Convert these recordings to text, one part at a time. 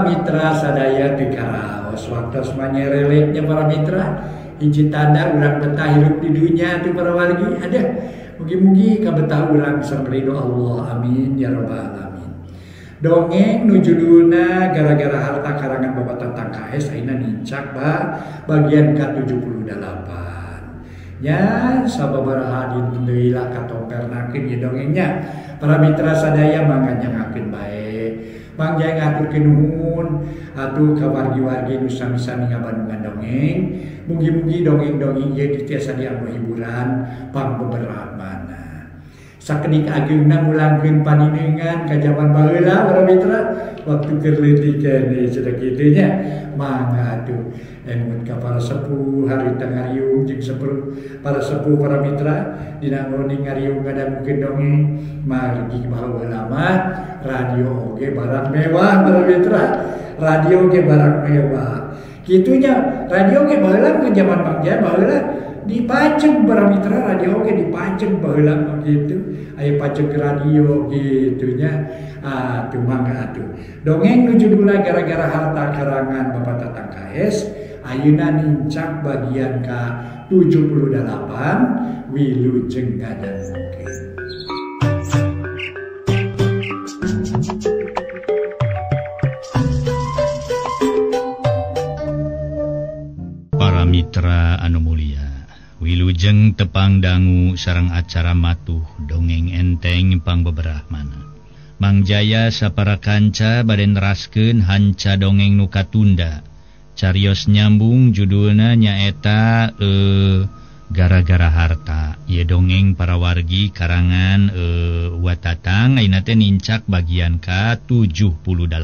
mitra sadaya teu karaos waktos manyereleknya para mitra hiji tanda urang betah hirup di dunya tuh para wargi ada mugi-mugi kabetah urang sareng ridho Allah amin ya rabbal alamin. Dongeng nu judulna gara-gara harta karangan Bapak Tatang KS ayeuna nincak ba bagian ka-78. Nya sababaraha dinten deui lah katompernakeun ieu dongengnya. Para mitra sadaya mangga nyangakeun bae. Mang Jaya ngaturkeun nuhun atuh ka wargi-wargi nu sami-sami ngabandungan dongeng. Mugi-mugi dongeng-dongeng ieu tiasa dianggo hiburan pangbeberapana. Sakedik ageungna ngulangkeun panineungan ka jaman baheula para mitra waktu keur leutik keneh cenah kitu nya. Mangga atuh emut ka para sepuh harita ngariung jeung sepuh para sepuh para mitra dina ngoni ngariung ngadangukeun dongeng margi baheula mah radio oge barang mewah para mitra radio oge barang mewah kitu nya radio oge baheula ke jaman Mang Jaya baheula dipajeng para mitra radio oge dipajeng baheula mah kitu aya pajeng radio kitu nya atuh mangga atuh dongeng nu judulna gara-gara harta karangan Bapak Tatang KS ayeuna nincak bagian ka-78 wilujeng ngadangukeun. Para mitra anu mulia, wilujeng tepang dangu sareng acara matuh dongeng enteng pangbeberahmana. Mang Jaya sapara kanca bade neraskeun hanca dongeng nu katunda. Carios nyambung judulna nyaeta gara-gara harta. Ieu dongeng para wargi karangan Watatang ayeuna teh nincak bagian ka-78.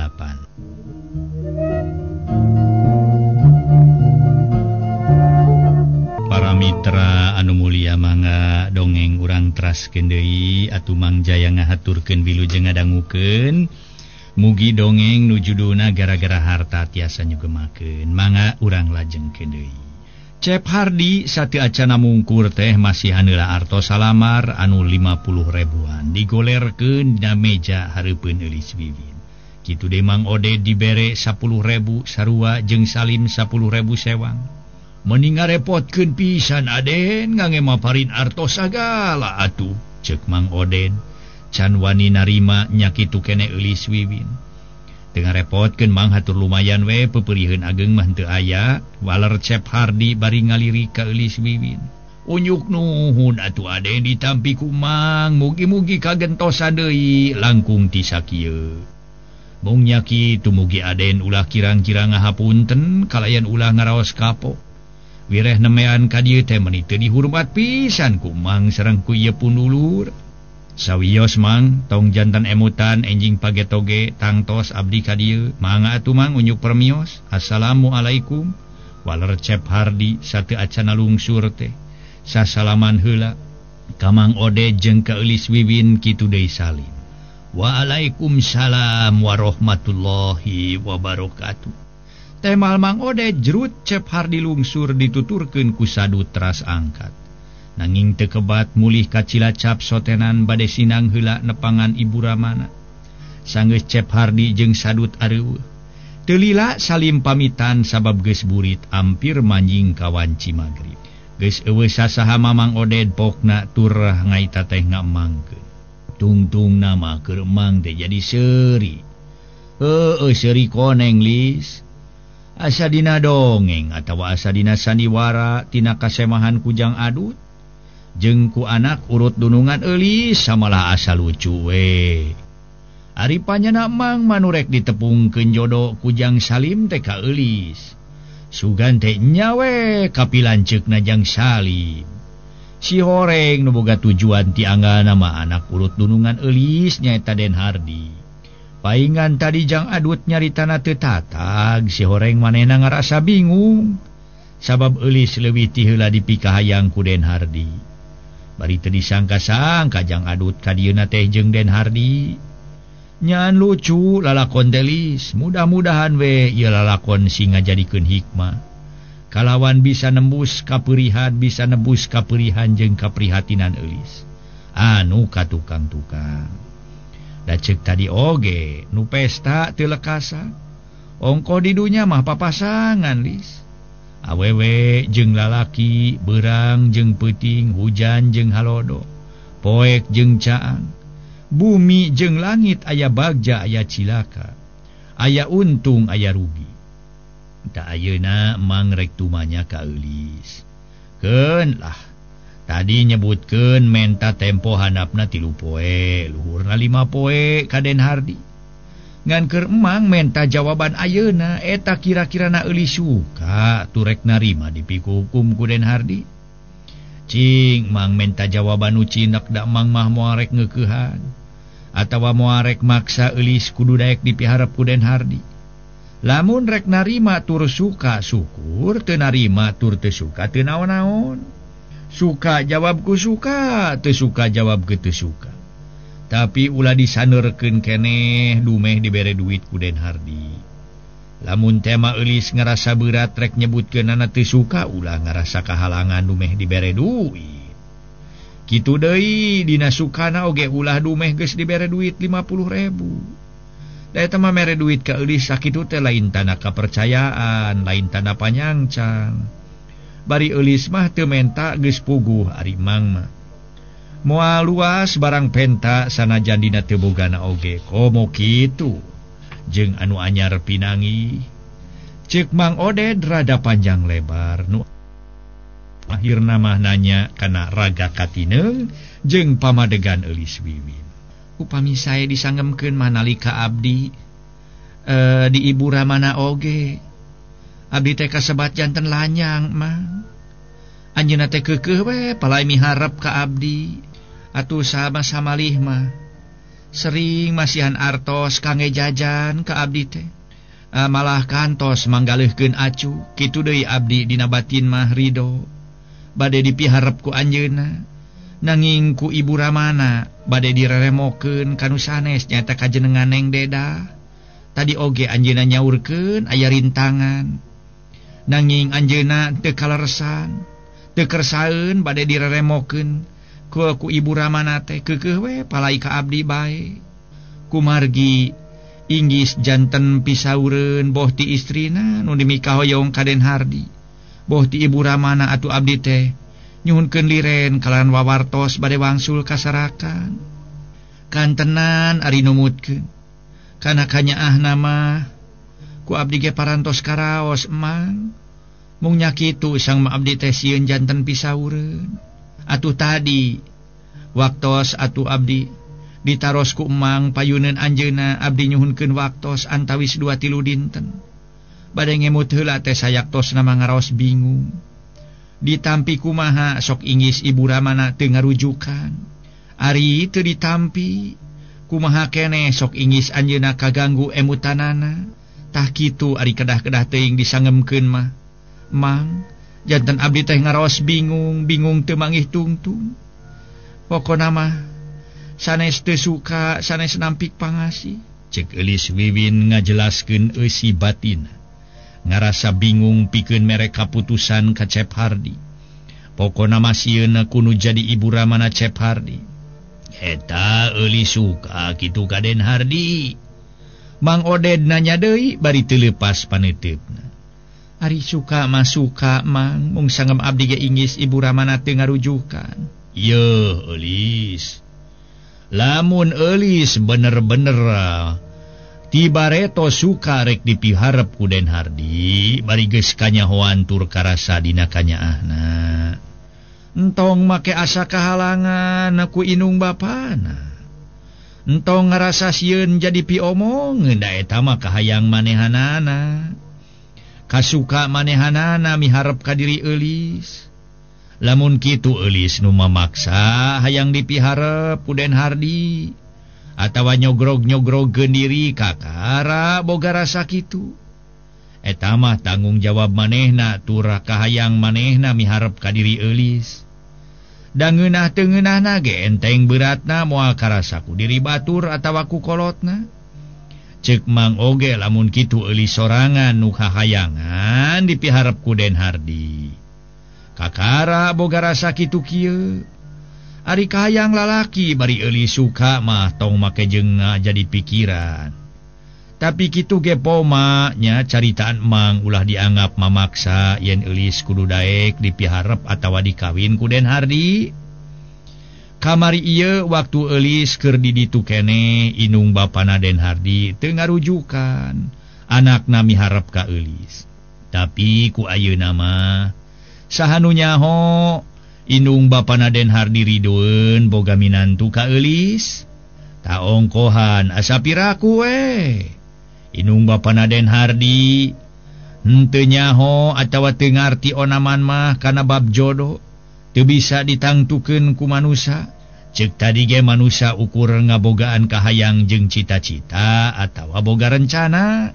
Para mitra anu mulia mangga dongeng urang teraskeun deui atuh Mang Jaya ngahaturkeun wilujeng ngadangukeun. Mugi dongeng nu judulna gara-gara harta tiasa nyugemakeun. Mangga urang lajengkeun deui. Cep Hardi sateu acana mungkur teh masih haneula artos salamar anu 50 ribuan digolerkeun dina meja hareupeun Eulis Wiwin. Kitu deui Mang Ode dibere 10.000 sarua jeung Salim 10.000 sewang. Meni ngarepotkeun pisan Aden ngange maparin artos sagala atuh ceuk Mang Oden. Can wani narima nya kitu keneh Eulis Wiwin. Teu ngarepotkeun Mang hatur lumayan we peupeuriheun ageng mah teu aya. Waler Cep Hardi bari ngalirik ka Eulis Wiwin. Unyuk nuhun atuh Aden ditampi ku Mang mugi-mugi kagentosan deui langkung ti sakieu. Mung nya kitu mugi Aden ulah kirang-kirang ngahapunten kalayan ulah ngaraos kapok. Wireh nemean ka dieu teh meuni teu dihurmat pisan ku Mang sareng ku ieu pundulur. Sawios Mang tong jantan emutan enjing pagetoge tangtos abdi ka dieu. Mangga atuh Mang unjuk permios. Assalamualaikum. Waler Cep Hardi sateu acana lungsur teh. Sasalaman heula ka Mang Ode jeung ka Eulis Wiwin kitu deui Salim. Waalaikumsalam warahmatullahi wabarakatuh. Temal Mang Ode jerut Cep Hardi lungsur dituturkeun ku sadut teras angkat. Nanging teu kebat mulih ka Cilacap sotenan bade sinang heula nepangan Ibu Ramana. Sanggeus Cep Hardi jeung sadut areueuh. Teu lila Salim pamitan sabab geus burit ampir manjing ka wanci magrib. Geus eueuh sasaha Mamang Oded pokna turah ngaita teh ngamangkeun. Tungtungna mah keur emang teh jadi seuri. Heueuh seuri koneng lis. Asa dina dongeng atawa asa dina sandiwara tina kasemahan kujang adut. Jeung ku anak urut dunungan Eulis samalah asa lucu we. Ari panyana Mang manurek ditepungkeun jodo kujang Salim teh ka Eulis. Sugan teh nya we kapilanceukna jang Salim. Si horeng nu boga tujuan ti anggalna mah anak urut dunungan Eulis nyaeta Den Hardi. Paingan tadi jang adut nyaritana teu tatag si horeng manehna ngarasa bingung. Sabab Eulis leuwih ti heula dipikahayang ku Den Hardi. Bari teu disangka-sangka jang adut ka dieuna teh jeung Den Hardi. Nyaan lucu lalakon delis, mudah-mudahan we ieu lalakon sing ngajadikeun hikmah. Kalawan bisa nembus kaperihan, bisa nebus kaperihan jeung kaprihatinan Eulis. Anu ka tukang-tukang. Da ceuk tadi oge nu pesta teu lekasan. Ongko di dunya mah papasangan Lis. Awewe jeung lalaki, beurang jeung peuting, hujan jeung halodo, poek jeung caang. Bumi jeung langit aya bagja aya cilaka, aya untung aya rugi. Tak ayeuna Mang rek tumanya ka Eulis. Keun lah. Tadi nyebutkeun menta tempo handapna 3 poe, luhurna 5 poe ka Den Hardi. Ngan keur Emang menta jawaban ayeuna eta kira-kirana Eulis suka turek narima dipikukum ku Den Hardi. Cing Mang menta jawaban nu cinek da Mang mah moal rek ngeukehan atawa moal rek maksa Eulis kudu daek dipiharep ku Den Hardi. Lamun rek narima tur suka syukur, teu narima tur teu suka teu naon-naon. Suka jawabku suka, teu suka jawab ke teu suka. Tapi ulah disaneurkeun keneh dumeh dibere duit ku Den Hardi. Lamun tema Eulis ngarasa berat rek nyebutkeunana teu suka, ulah ngarasa kahalangan dumeh dibere duit. Kitu deui dina sukana oge ulah dumeh geus dibere duit 50.000. Da eta mah mere duit ka Eulis sakitu teh lain tanda kapercayaan, lain tanda panyangcang. Bari Eulis mah teu menta geus puguh ari Mang mah. Moal luas barang penta sanajan dina teu bogana oge komo kitu. Jeung anu anyar pinangi. Ceuk Mang Oded rada panjang lebar nu akhirna mah nanya kana raga katineung jeung pamadegan Eulis Wiwin. Upami sae disanggemkeun mah nalika abdi di ibu ramana oge. Abdi teh kasebat janten lanyang Mang. Anjeunna teh keukeuh we palai miharep ka abdi. Atuh sama-samalih mah sering masihan artos kangge jajan ka abdi teh. Malah kantos manggaleuhkeun acu. Kitu deui abdi dina batin mah rido. Bade dipiharep ku anjeunna. Nanging ku ibu ramana bade direremokeun kanu sanes nyaeta kajenengan Neng Deda. Tadi oge anjeunna nyaurkeun aya rintangan. Nanging anjeunna teu kaleresan, teu kersaeun bade direremokeun ku ibu ramana teh keukeuh we palai ka abdi bae. Kumargi inggis janten pisaureun boh ti istrina nu dimikahoyong ka Den Hardi. Boh ti ibu ramana atuh abdi teh nyuhunkeun liren kalawan wawartos bade wangsul kasarakan. Kantenan ari numutkeun kana kanyaahna mah ku abdi ge parantos karaos Emang. Mung nya kitu sang ma abdi teh sieun janten pisaureun. Atuh tadi waktos atuh abdi ditaros ku Emang payuneun anjeunna abdi nyuhunkeun waktos antawis 2-3 dinten. Bade ngemut heula teh sayaktosna mah ngaraos bingung. Ditampi kumaha sok inggis ibu ramana teu ngarujukan. Ari teu ditampi kumaha keneh sok inggis anjeunna kaganggu emutanana. Tah kitu ari kedah-kedah teuing disangemkeun mah. Mang janten abdi teh ngaraos bingung, bingung teu manggih tungtung. Pokona mah sanes teu suka, sanes nampik pangasih. Ceuk Eulis Wiwin ngajelaskeun eusi batina. Ngarasa bingung pikeun mere kaputusan ka Cep Hardi. Pokona mah sieuna kudu jadi ibu ramana Cep Hardi. Eta Eulis suka kitu ka Den Hardi. Mang Oded nanya deui bari teu leupas paneuteup. Ari suka mah suka Mang, mung sangem abdi ge inggis ibu ramana teu ngarujukan. Yeuh Eulis. Lamun Eulis bener-bener tibareto suka rek dipiharep ku Den Hardi, bari geus kanyahoan tur karasa dina kanyaahna. Entong make asa kahalangan ku inung bapana. Entong ngarasa sieun jadi piomongeun da eta mah kahayang manehanana. Kasuka manehanana miharep ka diri Eulis. Lamun kitu Eulis nu mamaksa hayang dipiharep ku Den Hardi atawa nyogrog-nyogrogkeun diri kakara boga rasa kitu. Eta mah tanggung jawab manehna tur kahayang manehna miharep ka diri Eulis. Da ngeunah teu ngeunahna ge enteng beratna moal karasa ku diri batur atawa ku kolotna. Ceuk Mang oge lamun kitu Eulis sorangan nu kahayangan dipiharep ku Den Hardi. Kakara boga rasa kitu kieu. Ari kahayang lalaki bari Eulis suka mah tong make jeung jadi pikiran. Tapi kitu ge poma nya caritaan Mang ulah dianggap mamaksa yen Eulis kudu daek dipiharep atawa dikawin ku Den Hardi. Kamari ieu waktu Eulis keur di ditu keneh indung bapana Den Hardi teu ngarujukan anakna miharep ka Eulis. Tapi ku ayeuna mah saha nu nyaho indung bapana Den Hardi ridoeun boga minantu ka Eulis. Taongkohan asa piraku we. Indung bapana Den Hardi henteu nyaho atawa teu ngarti onaman mah kana bab jodoh teu bisa ditangtukeun ku manusa. Ceuk tadi ge manusa ukur ngabogaan kahayang jeung cita-cita atawa boga rencana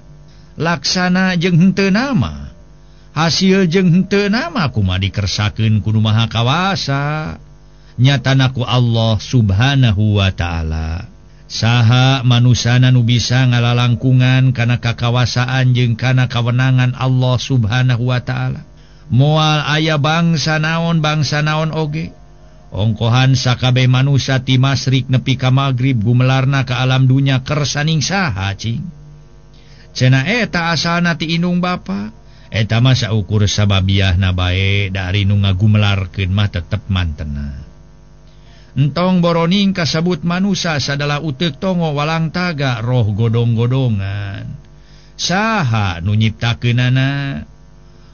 laksana jeung henteu nama. Hasil jeung henteu nama kumaha dikersakeun ku Nu Maha Kawasa nyatana ku Allah Subhanahu wa ta'ala. Saha manusana nu bisa ngalalangkungan kana kakawasaan jeung kana kawenangan Allah Subhanahu wa ta'ala. Moal aya bangsa naon oge. Ongkohan sakabeh manusa ti masrik nepi ka magrib gumelarna ka alam dunya kersaning saha cing. Cenah eta asalna ti indung bapa. Eta mah saukur sababiahna bae dari nu ngagumelarkeun mah tetep mantena. Entong boroning kasebut manusa sadalah uteuk tongo walang taga roh godong-godongan. Saha nu nyiptakeunana?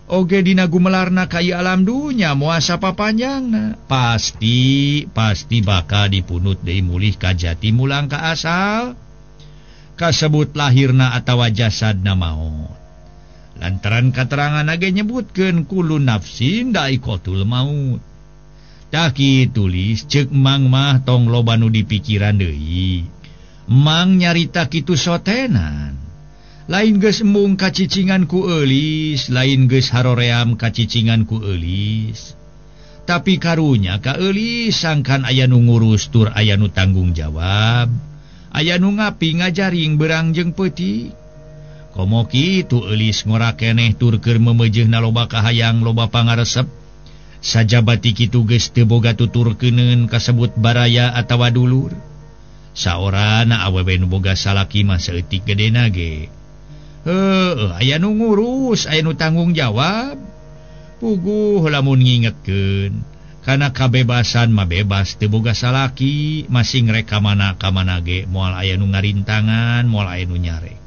Oge dina gumelarna ka ieu alam dunya moal sapapanjangna. Pasti bakal dipunut deui mulih ka jati mulang ka asal. Kasebut lahirna atawa jasadna maot. Lantaran katerangan ge nyebutkeun kullu nafsin da'iqatul maut. Taki tulis ceuk Mang mah tong loba nu dipikiran deui. Mang nyarita kitu sotenan. Lain geus embung kacicingan ku Eulis, lain geus haroream kacicingan ku Eulis. Tapi karunya ka Eulis sangkan aya nu ngurus tur aya nu tanggung jawab. Aya nu ngapi ngajaring berang jeung peutik. Komo kitu Eulis ngora keneh tur keur memeujeuhna loba kahayang loba pangaresep. Sajabati kitu geus teu boga tuturkeuneun kasebut baraya atawa dulur. Saorana awewe nu boga salaki mah saeutik gedena ge. Heueuh, aya nu ngurus, aya nu tanggung jawab. Puguh lamun ngingetkeun, kana kabebasan mah bebas teu boga salaki, masing rek ka mana-kamana ge moal aya nu ngarintangan, moal aya nu nyarek.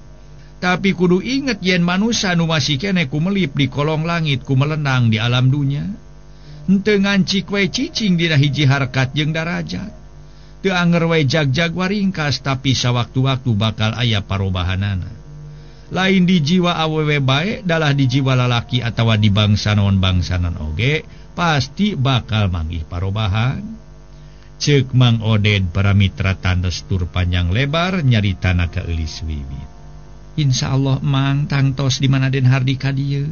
Tapi kudu inget yen manusa nu masih keneh kumelip di kolong langit, kumelenang di alam dunya. Henteu ngancik we cicing dina hiji harkat jeung darajat. Teu anger we jag-jag waringkas tapi sawaktu-waktu bakal aya parobahanana. Lain di jiwa awewe bae dalah di jiwa lalaki atawa di bangsa naon oge pasti bakal manggih parobahan. Ceuk Mang Oded para mitra tandes tur panjang lebar nyaritana ka Eulis Wiwin. Insyaallah Mang tangtos di mana Den Hardi ka dieu.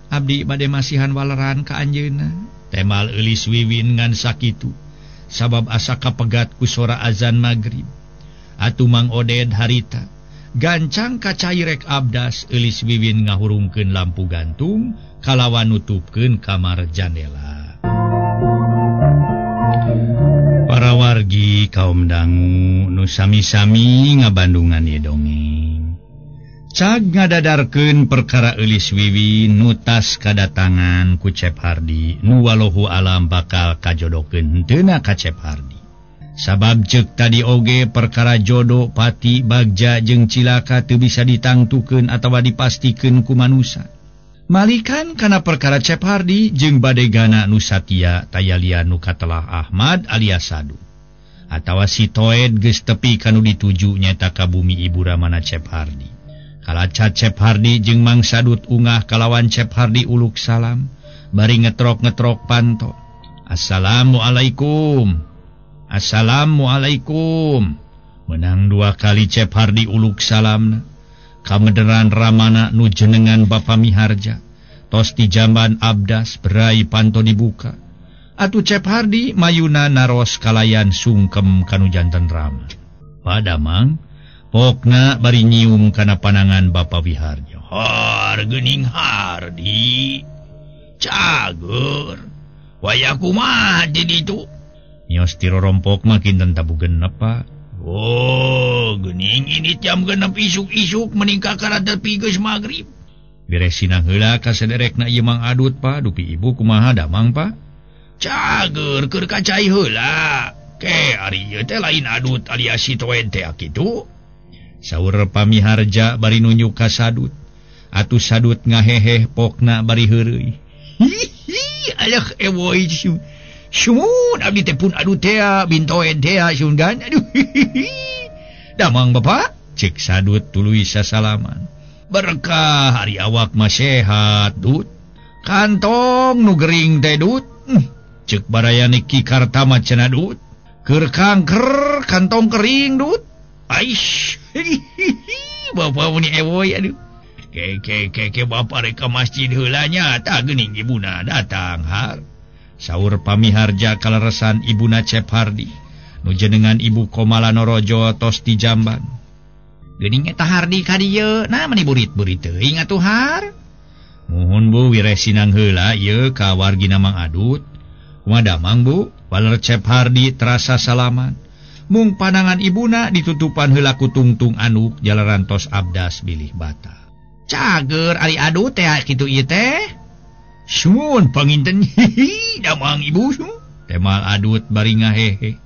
Abdi bade masihan waleran ka anjeunna. Temal Eulis Wiwin ngan sakitu sabab asa kapegat ku sora azan magrib. Atuh Mang Oded harita gancang kacairek abdas Eulis Wiwin ngahurungkeun lampu gantung kalawan nutupkeun kamar jandela. Para wargi kaum dangu nu sami-sami ngabandungan ieu dongeng. Cag ngadadarkeun perkara Eulis Wiwin nu tas kadatangan ku Cep Hardi nu walohu alam bakal kajodokeun henteuna ka Cep Hardi. Sabab ceuk tadi oge perkara jodoh pati bagja jeung cilaka teu bisa ditangtukeun atawa dipastikeun ku manusa. Malikan kana perkara Cep Hardi jeung badegana nu satia tayalia nu katelah Ahmad alias Sadu. Atawa si Toed geus tepi kanu dituju nyaeta ka bumi ibu ramana Cep Hardi. Kalaca Cep Hardi jeung Mang Sadut ungah kalawan Cep Hardi uluk salam bari ngetrok-ngetrok panto. Assalamualaikum. Assalamualaikum. Menang dua kali Cep Hardi uluk salamna. Kamederan ramana nu jenengan Bapa Miharja. Tos di jamban abdas berai panto dibuka. Atuh Cep Hardi mayuna naros kalayan sungkem kanu janten rama. Padamang pokna bari nyium kana panangan Bapa Wiharja. Har geuning Hardi. Cager. Waya kumaha di ditu? Mios ti rorompok mah kinten tabu genep, Pak. Oh, geuning. Nanging ini jam 6 isuk-isuk meningkat kana tepi geus magrib. Beresina heula ka sederekna ieu Mang Adut pa dupi ibu kumaha damang pa? Cager keur ka cai heula. Ke ari ieu teh lain Adut alias si Toen teh kitu. Saur Pamiharja bari nunjuk ka Sadut. Atuh Sadut ngaheheh pokna bari heureuy. Hihi alah ewoy sumun abdi teh pun Adut teh bintoen teh sundan aduh. Damang bapak cek Sadut tuluy sasalaman. Berkah hari awak mah sehat Dut. Kantong nu gering teh Dut. Cek barayani Ki Kartama cenah Dut. Keur kanker kantong kering Dut. Aish. Bapak muni ewoy aduh. Ke ke ke ke bapak rek ka masjid heula nya tah geuning ibuna datang har. Saur Pamiharja kaleresan ibuna Cep Hardi. Nu jenengan Ibu Komala Norojo tos di jamban. Geuning eta Hardi ka dieu, nah meni burit-burit teuing atuh har. Muhun Bu wiresinang heula ieu ka wargina Mang Adut. Kumaha damang Bu? Waler Cep Hardi terasa salaman. Mung panangan ibuna ditutupan heula ku tungtung anuk jalaran tos abdas bilih bata. Cager ari Adut teh kitu ieu teh. Sumun panginten hihi damang ibu. Temal Adut bari ngahehe.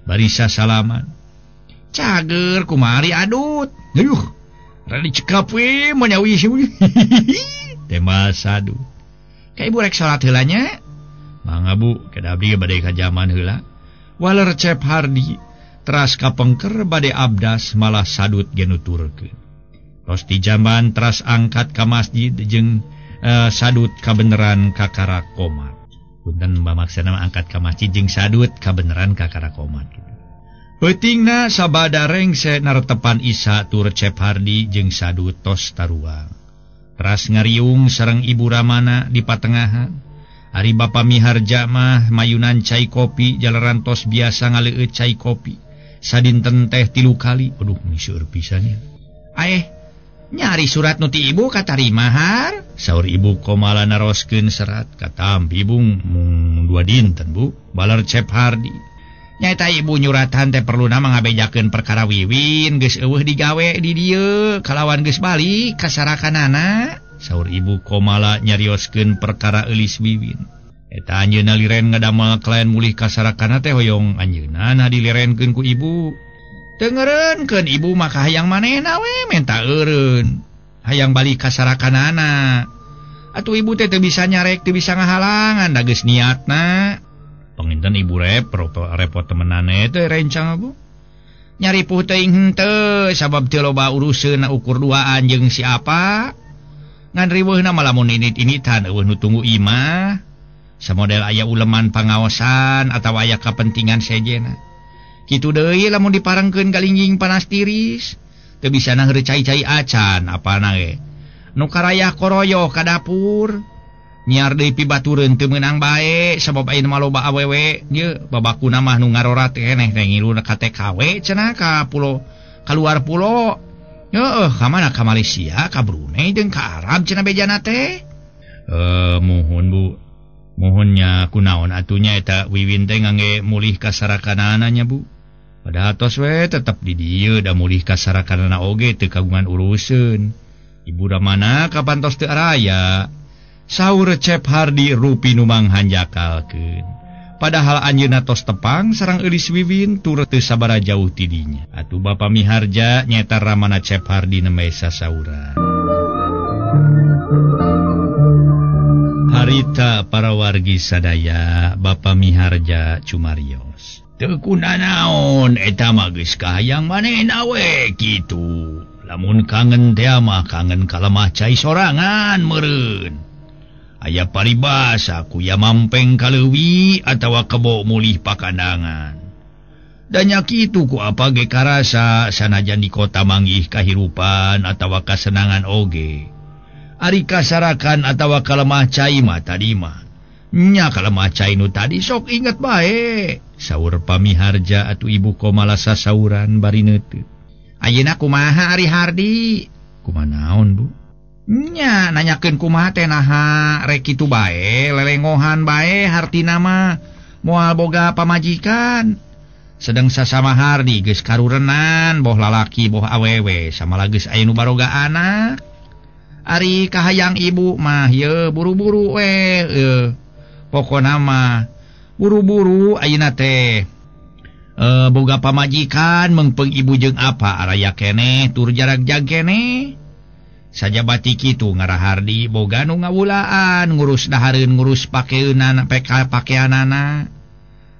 Barisa salaman. Cager kumari Adut. Aduh, rada cekap we manyawi Temal Sadut. Ka ibu rek salat heula nya? Mangga Bu, kedah abdi bade ka jaman heula. Waler Cep Hardi teras kapengker bade abdas malah Sadut ge nuturkeun. Tos di jamban teras angkat ka masjid jeung Sadut kabeneran kakara komat. Punten bamaksana angkat ka masjid jeung Sadut kabeneran kakara komat. Peutingna sabada rengse naretepan Isa tur Cep Hardi jeung Sadut tos taruang. Teras ngariung sareng Ibu Ramana di patengahan. Ari Bapa Miharja mah mayunan cai kopi jalaran tos biasa ngaleueut cai kopi. Sadinten teh 3 kali. Aduh miseur pisan nya. Aeh, nyari surat nu ti ibu katarima har? Saur Ibu Komala naroskeun serat katampi bung mung 2 dinten Bu. Baler Cep Hardi. Nyaeta ibu nyuratan teh perluna mangabejakeun perkara Wiwin geus eueuh digawe di dieu kalawan geus balik ka sarakanana. Saur Ibu Komala nyarioskeun perkara eulis Wiwin. Eta anjeunna liren ngadamel klien mulih ka sarakana teh hoyong anjeunna nah dilirenkeun ku ibu. Teu ngeureunkeun ibu mah ka hayang manehna we menta eureun. Hayang balik ka sarakanana. Atuh ibu teh teu bisa nyarek teu bisa ngahalangan da geus niatna. Panginten ibu repot temenane teh rencang Bu. Nyaripuh teuing henteu sabab teu loba uruseun ukur duaan jeung si apa. Ngan riweuhna mah lamun init-initan eueuh nu tunggu imah. Samodel aya uleman pangaosan atawa aya kapentingan sejena. Kitu deui lamun diparengkeun galingging panas tiris, teu bisa na heureut cai-cai acan apana ge. Nu karayah koroyoh ka dapur. Nyiar deui pibatureun teu meunang bae sabab ayeuna mah loba awewe ieu babakuna mah nu ngarorat keneh teh ngilu ka TKW cenah ka pulo kaluar pulo. Heueuh ka mana ka Malaysia ka Brunei jeung ka Arab cenah bejana teh. Muhun Bu. Muhunnya kunaon atunya eta Wiwin teh ngangge mulih ka sarakanana nya Bu. Padahal tos we tetep di dieu da mulih ka sarakanana oge teu kagungan uruseun. Ibu Ramana kapan tos teu araya. Saur Cep Hardi rupi nu manghanjakalkeun. Padahal anjeunna tos tepang sareng eulis Wiwin tur teu sabaraha jauh ti dinya. Atuh Bapa Miharja nyaeta Ramana Cep Hardi nembe sasauran. Harita para wargi sadaya Bapa Miharja cumarios. Teu kunanaon eta mah geus kahayang manehna we kitu. Lamun kangen teh mah kangen kalemah cai sorangan meureun. Aya paribasa kuya mampeng kaleuwi atawa kebo mulih pakandangan. Danya kitu ku apa ge karasa sanajan di kota manggih kahirupan atawa kasenangan oge. Ari kasarakan atawa kalemah cai mah tadi mah. Nya kalemah cai nu tadi sok inget bae. Saur Pamiharja atuh Ibu Komala sasauran bari neuteut. Ayeuna kumaha ari Hardi? Kumaha naon Bu? Nya nanyakeun kumaha teh naha rek kitu bae lelengohan bae hartina mah moal boga pamajikan. Sedang sasama Hardi geus karurenan boh lalaki boh awewe samalah geus aya nu baroga anak. Ari kahayang ibu mah ye buru-buru we pokona mah buru-buru ayeuna teh boga pamajikan mengpeng ibu jeung apa araya keneh tur jarak jag keneh. Sajabati kitu ngarahardi boga nu ngawulaan ngurus dahareun ngurus pakeunan pakeanana.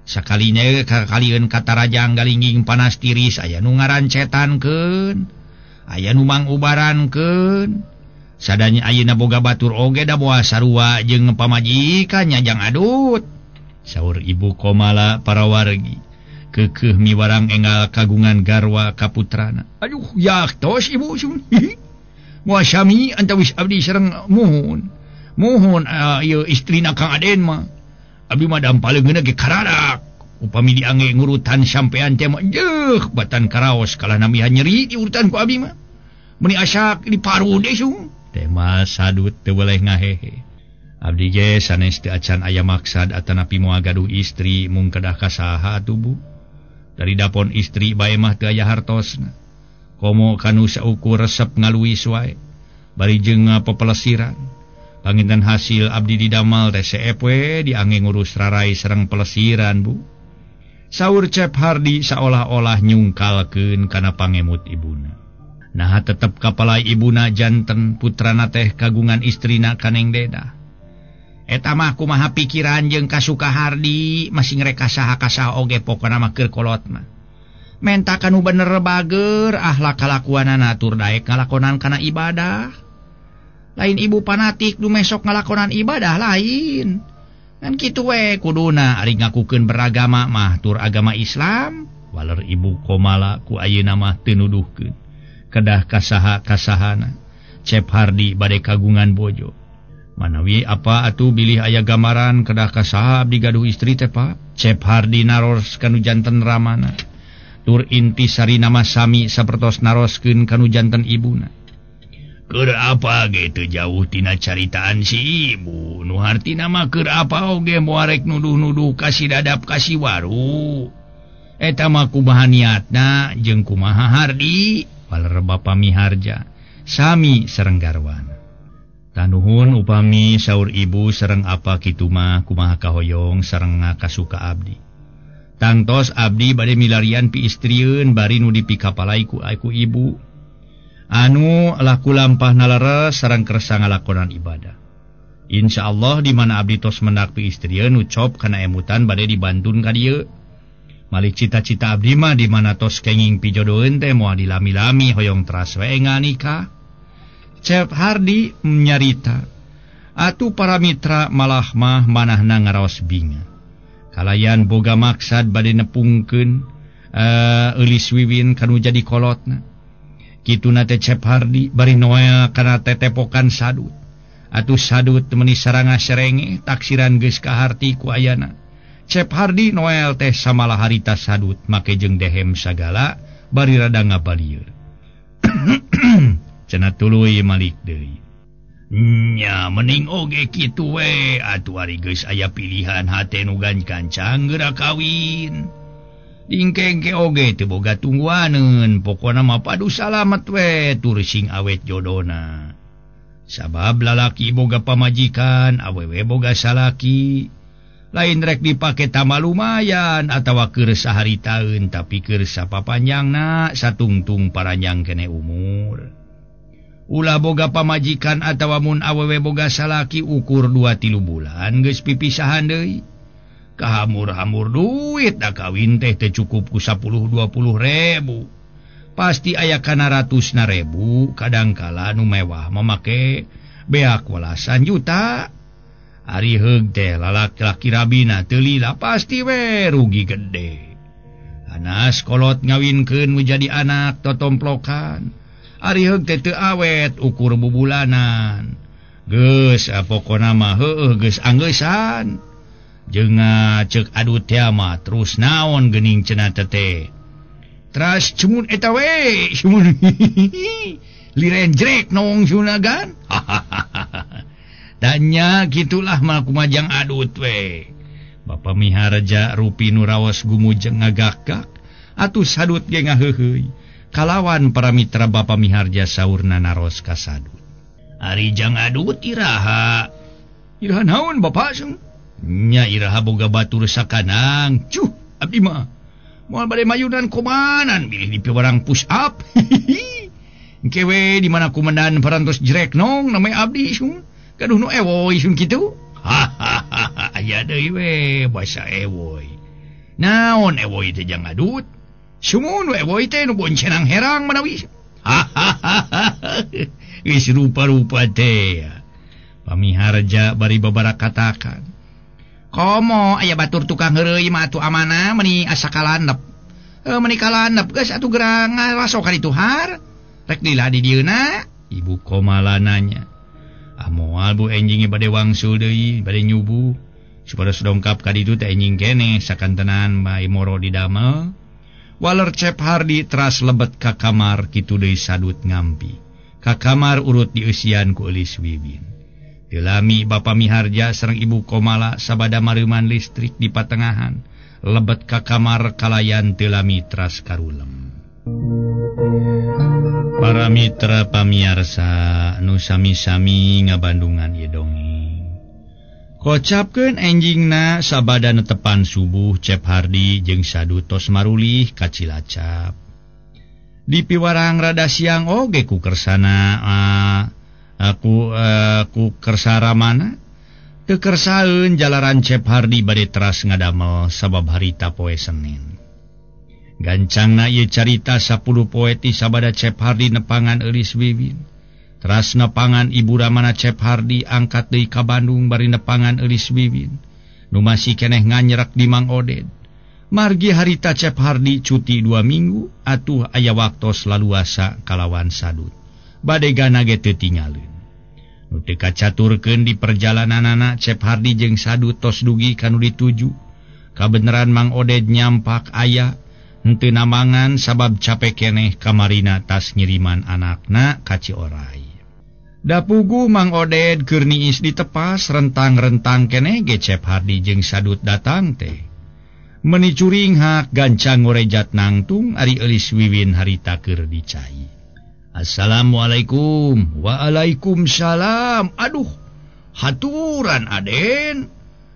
Sakalinya kakalieun katarajang galingging panas tiris aya nu ngarancetankeun, aya nu mangubarankeun. Sadanya ayeuna boga batur oge da moal sarua jeung pamajikan nyajang adut. Saur Ibu Komala para wargi keukeuh miwarang enggal kagungan garwa kaputrana. Aduh yaktos ibu sun. Moal sami antawis abdi sareng muhun. Muhun ieu istrina Kang Aden mah. Abdi mah dampaleungeun ge kararak. Upami diangge ngurutan sampean teh mah jeuh batan karaos kalah namihan nyeri diurutan ku abdi mah. Meuni asak di paru deui sung. Tema sadut teu boleh ngahehe. Abdi ge sanes teu acan aya maksad atanapi moal gaduh istri mung kedah ka saha atuh Bu. Dari dapon istri bae mah teu aya hartosna. Komo kanu saukur resep ngaluis wae. Bari jeung pepelesiran. Panginten hasil abdi didamal teh seep we diangge ngurus rarai sareng pelesiran Bu. Saur Cep Hardi saolah-olah nyungkalkeun kana pangemut ibuna. Nah tetep kapalai ibuna janten putrana teh kagungan istrina kaneng Dedah. Eta mah kumaha pikiran jeung kasuka Hardi masing rek saha kasaha oge pokona mah keur kolot mah. Menta kanu bener bager ahlak kalakuanana tur daek ngalakonan kana ibadah. Lain ibu fanatik nu mesok ngalakonan ibadah lain. Ngan kitu we kuduna ari ngakukeun beragama mah tur agama Islam. Waler Ibu Komala ku ayeuna mah teu nuduhkeun. Kedah kasaha kasahana Cep Hardi bade kagungan bojo. Manawi apa atuh bilih aya gambaran kedah kasaha abdi gaduh istri teh Pak. Cep Hardi naros kanu janten ramana. Tur inti sarina mah sami sapertos naroskeun kanu janten ibuna. Keur apa ge teu jauh tina caritaan si ibu. Nu hartina mah keur apa oge moal rek nuduh-nuduh ka si Dadap ka si Waru. Eta mah kumaha niatna jeung kumaha Hardi. Waler Bapa Miharja sami sareng garwana. Tanuhun upami saur ibu sareng apa kitu mah kumaha kahoyong sareng kasuka abdi. Tangtos abdi bade milarian piistrieun bari nu dipikapalai ku aku ibu. Anu laku lampah naleres sareng kersa ngalakonan ibadah. Insyaallah di mana abdi tos mendak piistrieun nu cop kana emutan bade dibantun ka dieu. Malih cita-cita abdi mah di mana tos kenging pijodoheun teh moal dilami-lami hoyong teras we nikah. Cep Hardi nyarita atuh para mitra malah mah manahna ngaraos binga. Kalayan boga maksad bade nepungkeun eulis wiwin kanu jadi kolotna. Kituna teh Cep Hardi bari noel kana tetepokan sadut. Atuh sadut meuni saranga serenge taksiran geus kaharti ku ayana. Cep Hardi Noel teh samalah harita sadut make jeung dehem sagala bari rada ngabalieur. Cenah tuluy malik deui. Nya mending oge kitu we atuh ari geus aya pilihan hate nu gancang geura kawin. Dingkengke oge teu boga tungguaneun pokona mah padu salamet we tur sing awet jodona. Sabab lalaki boga pamajikan awewe boga salaki. Lain rek dipake tama lumayan atawa keur saharitaeun tapi keur sapapanjangna satungtung paranjang kene umur. Ulah boga pamajikan atawa mun awewe boga salaki ukur 2-3 bulan geus pipisahan deui. Kahamur-hamur duit da kawin teh teu cukup ku 10-20 ribu. Pasti aya kana ratusna ribu kadangkala nu mewah mamake beak walasan juta. Ari heug teh lalaki-laki rabina teu lila pasti we rugi gede. Anas kolot ngawinkeun nu jadi anak totomplokan. Ari heug teh teu awet ukur bubulanan. Geus pokona mah heueuh geus anggeusan. Jeung ceuk adu teh mah terus naon geuning cenah teh. Teras cumun eta we, cumun liren jrek nong sunagan. Tanya gitulah mah kumajang adut we. Bapa Miharja rupi nu raos gumujeng ngagak-gak atuh Sadut ge ngaheuheuy. Kalawan para mitra Bapa Miharja saurna naros ka Sadut. Ari jang adut iraha. Iraha naon Bapak sung? Nya iraha boga batur sakanang. Cuh, abdi mah moal bade mayunan komanan bilih di piwarang push up. Engke we di mana kumandan parantos jerek nong namanya abdi sung. Gaduh nu ewoy sung kitu. Hahaha, aya deui we basa ewoy. Naon ewoy teh jang adut? Sumun we ewoy teh nu boncenang herang manawi. Hahaha. Geus rupa-rupa teh. Pamiharja bari babarakatakan. Komo aya batur tukang heureuy mah atuh amana meuni asa kalandep. Meuni kalandep geus atuh gerang ngalasok ka ditu har. Rek lila di dieuna? Ibu Komala nanya. Ah moal bu enjing bade wangsul deui, bade nyubuh. Supados dongkap ka ditu teh enjing keneh sakantenan bae moro didamel. Waler Cep Hardi teras lebet ka kamar kitu deui Sadut ngampi. Ka kamar urut dieusian ku Eulis Wiwin. Dilami Bapa Miharja sareng Ibu Komala sabada mareuman listrik di patengahan lebet ka kamar kalayan teu lami teras karulem. Para mitra pamiarsa nu sami-sami ngabandungan ieu dongeng. Kocapkeun enjingna sabada netepan subuh Cep Hardi jeung Sadut tos marulih ka Cilacap. Di piwarang rada siang oge ku kersana aku ku kersaramana teu kersaeun jalaran Cep Hardi bade teras ngadamel sabab harita poe Senin. Gancangna ieu carita 10 poe ti sabada Cep Hardi nepangan Eulis Wiwin. Teras nepangan Ibu Ramana Cep Hardi angkat deui ka Bandung bari nepangan Eulis Wiwin. Nu masih keneh nganyerek di Mang Oded. Margi harita Cep Hardi cuti 2 minggu atuh aya waktos laluasa kalawan Sadut. Badegana ge teu tingaleun. Nu teu kacaturkeun di perjalananana Cep Hardi jeung Sadut tos dugi ka nu dituju. Kabeneran Mang Oded nyampak aya henteu namangan sabab capek keneh kamarina tas ngiriman anakna ka Cioray. Da puguh Mang Oded keur niis ditepas rentang-rentang keneh ge Cep Hardi jeung Sadut datang teh. Meuni curinghak gancang ngorejat nangtung ari Eulis Wiwin harita keur dicai. Assalamualaikum. Waalaikumsalam. Aduh, haturan Aden.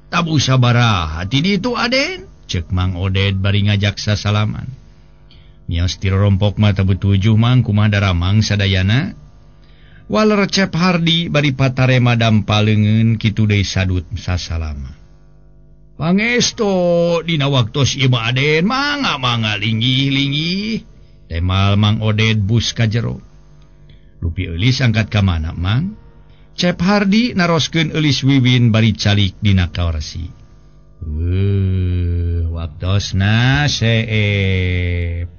Tabu sabaraha ti ditu Aden. Cek Mang Oded bari ngajak sasalaman. Mios ti rompok mah tabu tujuh mang kumaha daramang sadayana. Waler Cep Hardi bari patarema dampal leungeun kitu deui Sadut sasalama. Pangesto dina waktos ieu mah Aden mangga mangga linggih-linggih. Temal Mang Oded bus ka jero. Lupi Eulis angkat ka mana Mang? Cep Hardi naroskeun Eulis Wiwin bari calik dina kawarsi. Waktosna seep.